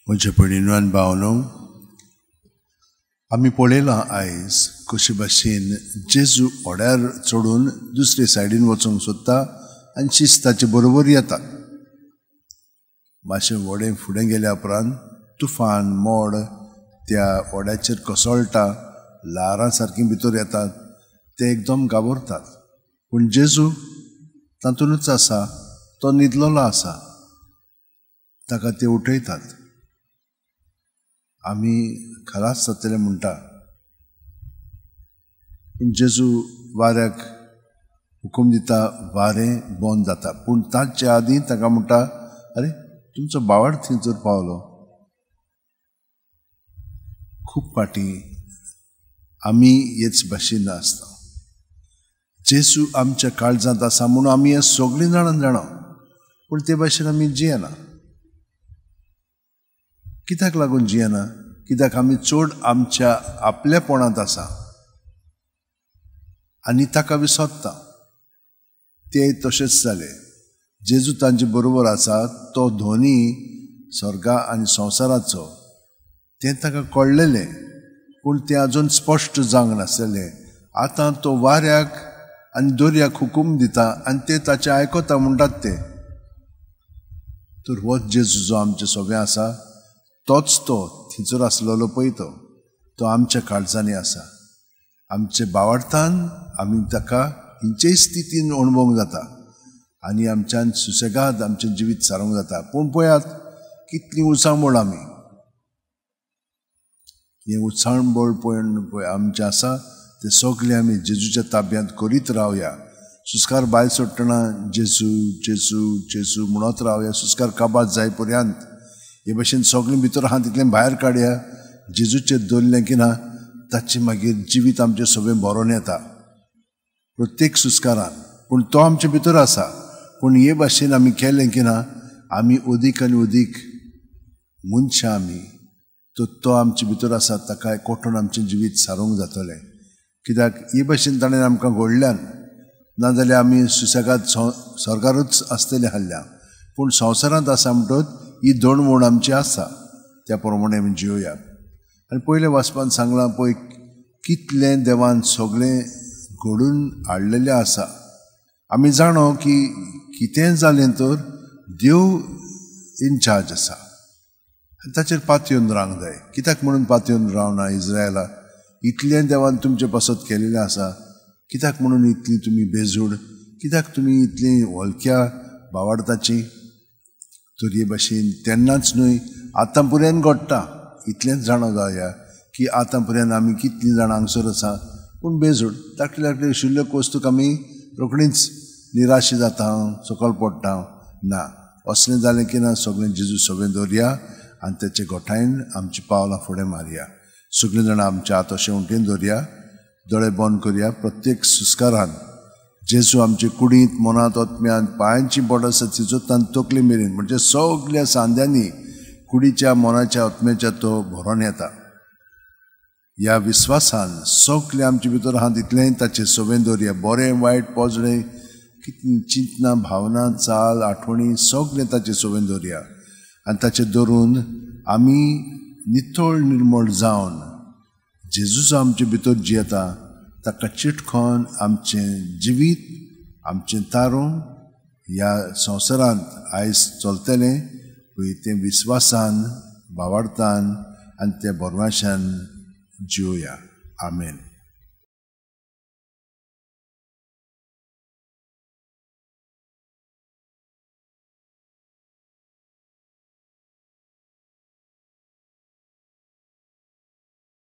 म्हज्या भयणीनो आनी भावनो, आमी पळयलां आयज कशे भाशेन जेजू होड्यार चडून दुसरे सायडीन वचूंक सोदता आनी शिस्त ताचे बरोबर येता. मातशें व्हडें फुडें गेल्या उपरांत तुफान मोड त्या व्हड्याचेर कोसळटा, ल्हारां सारकीं भितर येतात, ते एकदम घाबरतात. पूण जेजू तातूंतच आसा, तो न्हिदलेलो आसा, ताका ते उठयतात. आमी खलास जातले म्हणटा, पूण जेजू वाऱ्याक हुकूम दिता, वारें बंद जाता. पूण ताचे आदीं ताका म्हणटा, अरे तुमचो बावड थंयसर पावलो. खूब फाटीं आमी हेच भाशेन आसता. जेजू आमच्या काळजांत आसा म्हणून आमी हें सगळीं जाणां जाणा, पूण ते भाशेन आमी जियेना. कित्याक लागून जियेना? कित्याक आमी चड आमच्या आपलेपणांत आसा आनी ताका विसरता. ते तशेंच जाले. जेजू तांचे बरोबर आसा, तो धोनी स्वर्गा आनी संवसाराचो, तें ताका कळ्ळेलें, पूण तें अजून स्पश्ट जावंक नासलेलें. आतां तो वाऱ्याक आनी दर्याक हुकूम दिता आनी ते ताचें आयकता म्हणटात ते. तर हो जेजू जो आमचे सगळें आसा, तोच तो थंयसर आसलेलो पळय, तो आमच्या काळजांनी आसा. आमचे बावडतान आमी ताका खंयचेय स्थितीन अणभवूंक जाता आनी आमच्यान सुसेगाद आमचें जिवीत सारूंक जाता. पूण पळयात कितली उचांबळ आमी, हें उचांबळ पळोवन आमचें आसा तें सगळें आमी जेजूच्या ताब्यांत करीत रावया. सुस्कार भायर सोडटना जेजू जेजू जेजू म्हणत रावया, सुस्कार काबार जाय पर्यंत. हे भाशेन सगळें भितर आहा तितलें भायर काडया. जेजूचेर दवरलें की ना, ताचें मागीर जिवीत आमचें सगळें भरोन येता प्रत्येक सुस्कारान. पूण तो आमचे भितर आसा. पूण हे भाशेन आमी केलें की ना, आमी अदीक आनी अदीक मनशां आमी तो आमचे भितर आसा, ताका कोटून आमचें जिवीत सारूंक जातलें. कित्याक हे भाशेन ताणें आमकां घडल्यान, नाजाल्यार आमी सुसेगाद स्वर्गारूच आसतले आहल्या. पूण संवसारांत आसा म्हणटच ही दणवण आमची आसा, त्या प्रमाणे आमी जियोया. आनी पयल्या वाचपान सांगलां पळय कितलें देवान सगळें घडून हाडलेलें आसा. आमी जाणो की कितें जालें तर देव इनचार्ज आसा आनी ताचेर पातयेवन रावंक जाय. कित्याक म्हणून पातयेवन रावना इस्रायला? इतलें देवान तुमचे पासत केलेलें आसा, कित्याक म्हणून इतली तुमी बेजूड, कित्याक तुमी इतली हलक्या बावाडताची? तर हे भाशेन तेन्नाच न्हय, आतां पर्यंत घडटा. इतलेंच जाणा जावया की आतां पर्यंत आमी कितलीं जाणां हांगसर आसा, पूण बेजूड धाकटे धाकटे शुल्लक वस्तूक आमी रोखडीच निराश जाता, सकयल पडटा. ना, असलें जालें की ना, सगळें जेजू सगळें दवरया आनी तेचे गोठायन आमची पावलां फुडें मारया. सगळीं जाणां आमच्या हात अशें उमटेन दवरया, दोळे बंद करया. प्रत्येक सुस्कारान जेजू आमचे कुडींत, मनांत, आत्म्यांत, पांयांची बोट आसा तिचो तान तकली मेरेन, म्हणजे सगळ्या सांद्यांनी कुडीच्या, मनाच्या, आत्म्याच्या तो भरोन येता. ह्या विस्वासान सगळें आमचे भितर आहा तितलें ताचें सगळें दवरया. बरें वायट पोजडें कितलीं चिंतनां, भावना, चाल, आठवणी सगळें ताचें सगळें दवरया आनी ताचें धरून आमी नितळ निर्मळ जावन जेजूचो आमचे भितर जियेता ताका चिटकोन आमचें जिवीत, आमचें तारूं ह्या संवसारांत आयज चलतलें पळय तें विस्वासान, भावार्थान आनी त्या भरवंशान जिवया. आमेन.